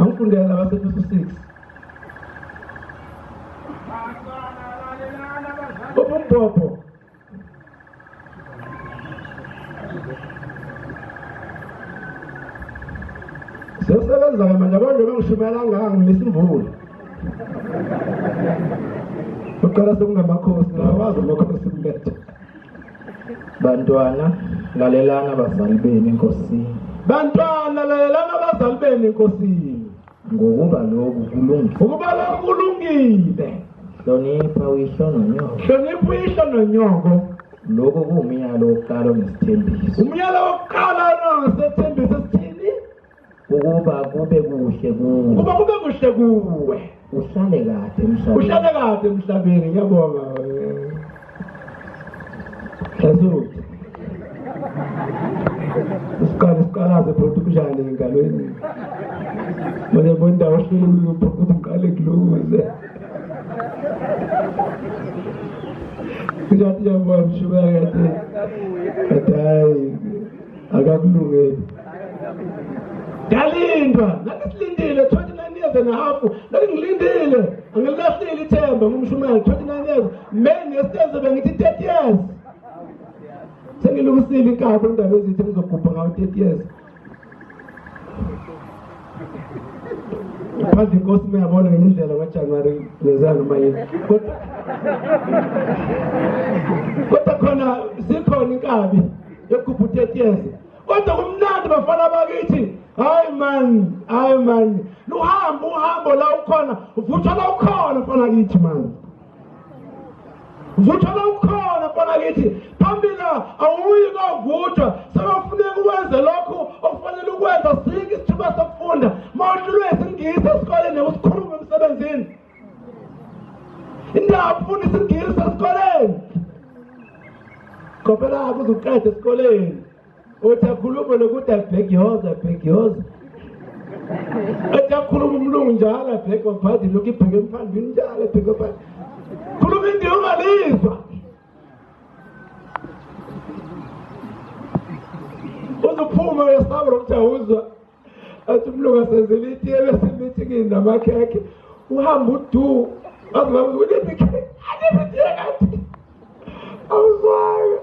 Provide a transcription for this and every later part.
Angifundela labaseFeso 6. Ubumbhobho. Siyosebenza-ke manje, yabo njengoba ngishumayela kangaka ngimisa imvula. Uqala sekungamakhosi, awazi amakhosi kuletha. Bantwana, lalelani abazali benu eNkosini. Bantwana, lalelani abazali benu eNkosini. Ngokuba lokhu kulungile. Ngokuba lokhu kulungile. Hlonipha uyihlo nonyoko. Hlonipha uyihlo nonyoko. Lokhu kuwumyalo wokuqala onesithembiso. Umyalo wokuqala onesithembiso esithini? Ukuba kube kuhle kuwe. Ukuba kube kuhle kuwe. Uhlale kade emhlabeni. Uhlale kade emhlabeni. Ngiyabonga. Hlasuthi. Isiqala isiqalaze bhuti kunjani engalweni. Manje bona indawo ohleli kuyo ukuthi ngiqale ngilunguze. Ngiyathi ngiyabonga mshubeka kathi. Kathi hayi akakulungeli. Ngiyalindwa, ngathi silindile 29 years and a half. Ngathi ngilindile, angilahlile ithemba ngumshumayeli 29 years. May nesiteze bengithi 30 years. Sengilungisile inkaba indaba ezithi ngizogubha ngawo 30 years. Phandle inkosi mayabona ngenye indlela ngoJanuary ngenzeka noma yini. Kodwa khona zikhona inkabi yokugubha u-30 years. Kodwa kumnandi bafana bakithi. Hayi man, hayi man. Luhambo uhambo la ukhona, uvuthwa la ukhona mfana kithi man. Vuthwa la ukhona mfana kithi. Phambili awuyi kovuthwa, sekufuneka uwenze lokhu okufanele ukwenza sinke isithuba sokufunda. Mawuhlulwe isingisi esikoleni usikhulume emsebenzini. Indaba ufunda isingisi esikoleni. Kopela kuze uqede esikoleni. Uthi akhulume lokuthi abhekyoza abhekyoza. Ethi akhuluma umlungu njalo abheke phambili lokhu ibheke phambili njalo abheke phambili. Khuluma into ungalizwa. Uzophuma uyasaba lokuthi awuzwa. Athi umlungu asenzele itiye bese imithi kini namakhekhe. Uhamba udu. Azi baba uliphi ikhekhe? Aliphi itiye kanti? Awuzwanga.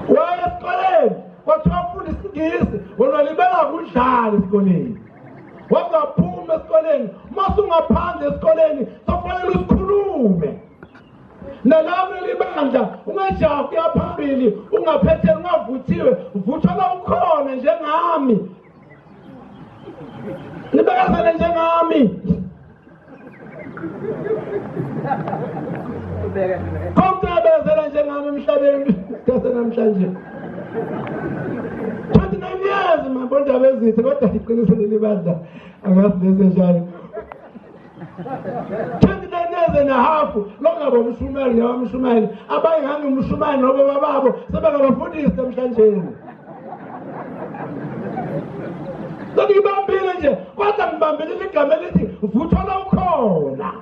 Waya esikoleni kwathiwa ufunda isingisi wena libeka kudlala esikoleni. Wangaphuma esikoleni, uma usungaphandle esikoleni sokufanele usikhulume. Nalapho libandla ungajahi kuya phambili ungaphetheli ungavuthiwe, vuthwa la ukhona njengami. Nibekezele njengami. Konke abekezela njengami emhlabeni kase namhlanje. 29 years mabondaba ezithi kodwa iqiniso leli bandla angazi lezi njalo. 29 years and a half lokungaba umshumayeli nabamshumayeli abanye ngangimshumayeli nobaba babo sebengabafundisi namhlanje. Sengibambile nje kodwa ngibambile igama elithi vuthwa la ukhona.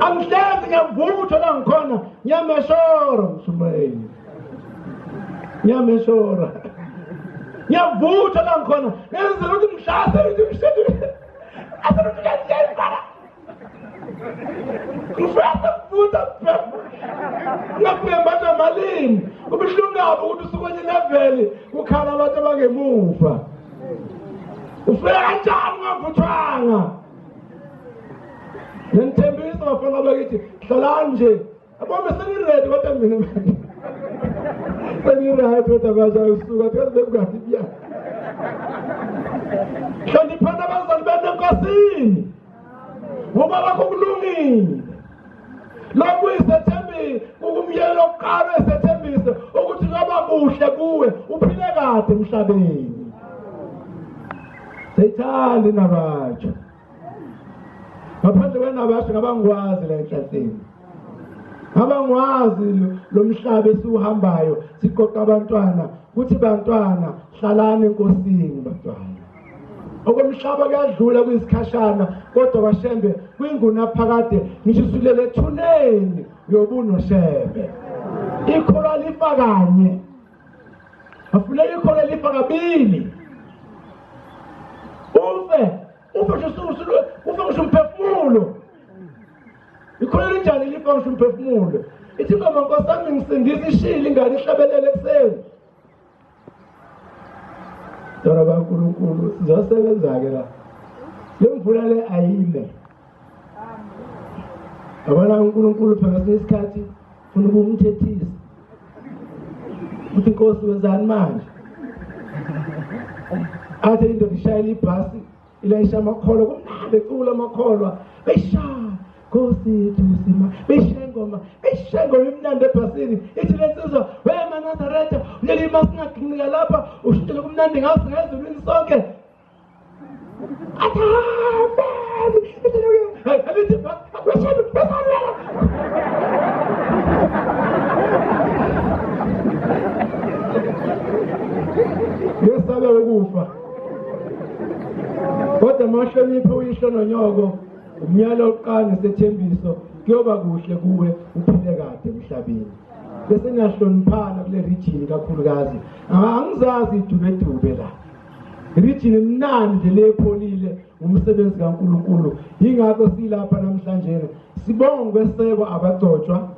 Angihlezi ngiyavuthwa la ngikhona, ngiyameshora mshumayeli. Ngiyameshora. Ngiyavuthwa la ngikhona. Ngenzela ukuthi ngihlasele ukuthi ngishele. Aseluthi kanjani baba? Ngifuna ukuvutha phela. Ngafika malini. Kubuhlungu kabi ukuthi usuke level kukhala abantu abangemuva. Ufika kanjani ungavuthwanga? Ngithembisa bafana bakithi hlalani nje. Yabo sengiready kodwa mina manje. Sengiready kodwa manje usuka kaze bekukahle kuya. Hloniphana abazali benu enkosini. Ngoba lokho kulungile. Lokhu isethembiso, kumyalo wokuqala esethembiso ukuthi ngoba kuhle kuwe uphile kade emhlabeni. Seyithanda nabatsho. Ngaphandle kwenabasho ngabangikwazi la enhlahleni. Ngabangwazi lo mhlaba esiuhambayo siqoqa abantwana kuthi bantwana hlalani enkosini bantwana. Okomhlaba kuyadlula kuyisikhashana kodwa kwaShembe kwingunaphakade ngisho usulele ethuneni uyobunoShembe. Ikholwa lifa kanye. Afuneka ikholwa lifa kabili. Ufe ufe ngisho umphefumulo. Ikhona linjani lifa ngisho umphefumulo? Ithi ingoma Nkosi yami ngisindisa ishile ingane ihlabelele ekuseni. Dora baNkulunkulu sizosebenza-ke la. Le mvula le ayime. Yabona uNkulunkulu phela ngesinye isikhathi ufuna ukumthethisa. Uthi Nkosi wenzani manje? Athi indoda ishayela ibhasi ilayisha amakholwa kumnandi ecula amakholwa beshaya Nkosi yethu sima beshaya ingoma beshaya ingoma imnandi ebhasini ithi le nsizwa wena Nazaretha uleli masingaginika lapha ushintshele kumnandi ngaso ngezulwini sonke athi amen ithi Yesaba ukufa. Kodwa mahloniphe uyihlo nonyoko umyalo wokuqala nesethembiso kuyoba kuhle kuwe uphile kade emhlabeni. Bese niyahloniphana kule region kakhulukazi. Angizazi idubedube la. Region imnandi nje lepholile ngumsebenzi kaNkuluNkulu. Yingakho silapha namhlanje. Sibonga ukwesekwa abagcotshwa.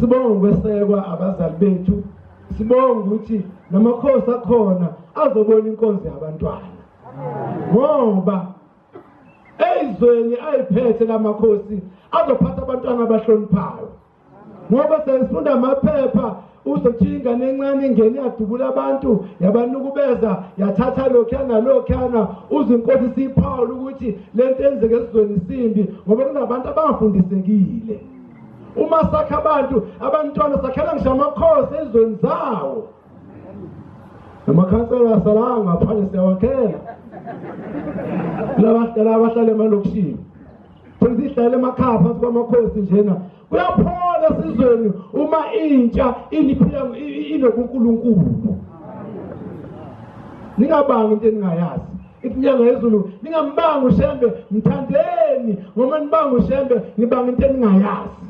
Sibonga ukwesekwa abazali bethu. Sibonga ukuthi namakhosi akhona azobona inkonzo yabantwana. Ngoba ezweni ayiphethe lamakhosi azophatha abantwana abahloniphayo. Ngoba sesifunda amaphepha uzothi ingane encane ingene yadubula abantu yabanukubeza yathatha lokhuyana nalokhuyana uze inkosi siyiphawula ukuthi lento enzeke esizweni simbi ngoba kunabantu abangafundisekile. Uma sakha abantu abantwana sakhela ngisho amakhosi ezweni zawo. Amakhansela asalanga ngaphandle siyawakhela. Laba abahlala emalokishini. Futhi sihlale emakhaya phansi kwamakhosi njena. Kuyaphola esizweni uma intsha iniphila inobuNkulunkulu. Ningabangi into eningayazi. Inyanga yezulu ningambanga uShembe, mthandeni ngoba nibanga uShembe nibanga into eningayazi.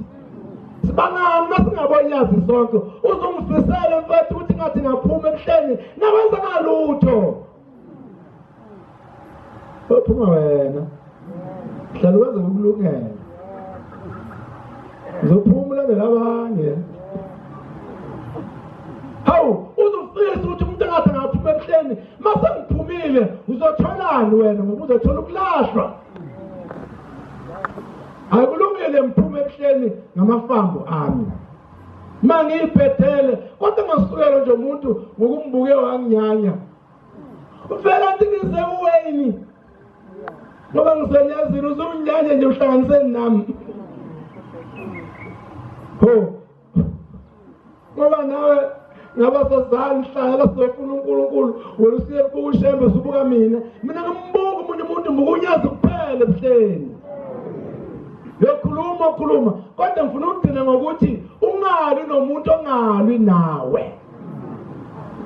Sibangani masingabonyazi sonke. Uzongifisela mfethu ukuthi ngathi ngaphuma ebuhleni nakwenza ngalutho. Uphuma wena. Hlala wenze ukulungela. Uzophuma ulandela abanye. Hawu, uzofisa ukuthi umuntu engathi angaphuma ebuhleni, mase ngiphumile uzotholani wena ngoba uzothola ukulahlwa. Akulungile ngiphume ebuhleni ngamafambo ami. Mangiyibhedele kodwa ngasukela nje umuntu ngokumbuke wanginyanya. Uvela ngithi ngize uWayne. Ngoba ngisenyazini usunyanya nje uhlanganiseni nami. Ho. Ngoba nawe ngaba sazali hlala sizofuna uNkulunkulu wena usiye kubuka uShembe usubuka mina. Mina ngimbuka umunye umuntu mbuka kuphela ebuhleni. Yokhuluma khuluma kodwa ngifuna ukugcina ngokuthi ungalwi nomuntu ongalwi nawe.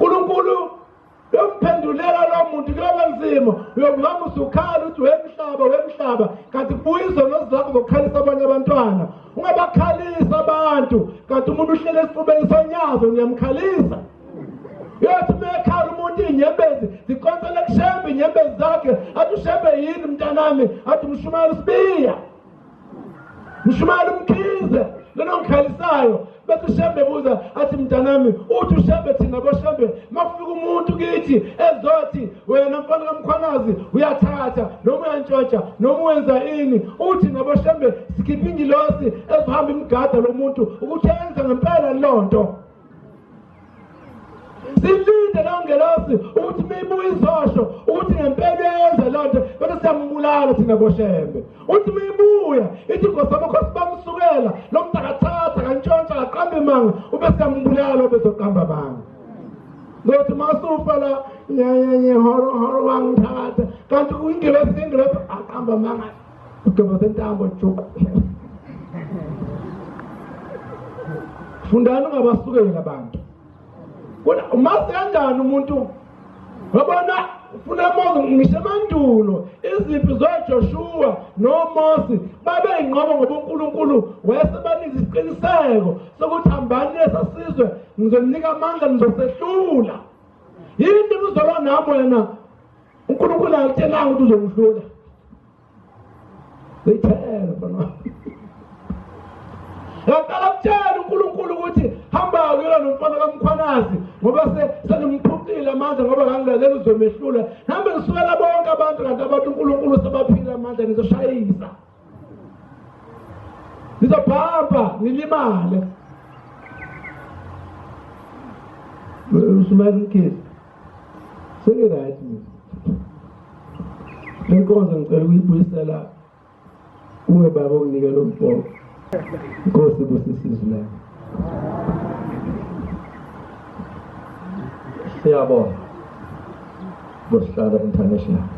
uNkulunkulu yomphendulela lo muntu kuyoba nzima, uyokuhamba usukhala uthi wemhlaba wemhlaba, kanti kubuya izono zakho zokukhalisa abanye abantwana. Ungabakhalisa abantu kanti umuntu uhlele esifubeni sonyazo niyamkhalisa. Uyothi mekhala umuntu iy'nyembezi zikonsele kuShembe iy'nyembezi zakhe, athi uShembe yini mntanami, athi mshumayela uSibiya, mshumayela uMkhize lona ongikhalisayo. Bese uShembe buza athi mntanami, uthi uShembe thina boShembe makufika umuntu kithi ezothi wena mfana kaMkhwanazi uyathatha noma uyantshontsha noma wenza ini, uthi naboShembe sikhipha ingilosi ezohamba imgada lo muntu ukuthi yenze ngempela lonto. Silinde leyo ngelosi ukuthi mibuye izosho ukuthi ngempela uyenza lonto, bese siyambulala thina boShembe. Uthi mibuya ithi Nkosi amakhosi bamsukela lo muntu akathatha kantshontsha akaqamba imanga, ube siyambulala obezoqamba amanga. Ngothi masufa la nyenye horo horo wangithatha kanti ingelosi ingelosi aqamba amanga ugqiba sentambo juqu. Fundani ungabasukeli abantu. Umazi kanjani umuntu? Wabona ufuna Mose ngisho emandulo izimpi zoJoshua noMose babe inqobo ngoba uNkulunkulu wayesebanika isiqiniseko sokuthi hambani nesasizwe ngizonika amandla nizosehlula. Yini uzolwa nami wena? uNkulunkulu akutshelanga ukuthi uzomhlula. Ziyithele mfana wami. Yaqala kutshela uNkulunkulu ukuthi hamba kuyona nomfana kaMkhwanazi ngoba sengimphucile amandla ngoba kangilalela uzomehlula. Hambe ngisukela bonke abantu kanti abantu uNkulunkulu sebaphila amandla nizoshayisa. Nizobhampa nilimale. Usumela umkhize. Sengi-right mina. Le nkonzo ngicela ukuyibuyisela kuwe baba okunike lo mbhoko. Inkosi ibusise izwi layo. Siyabonga. Bosihlalo International.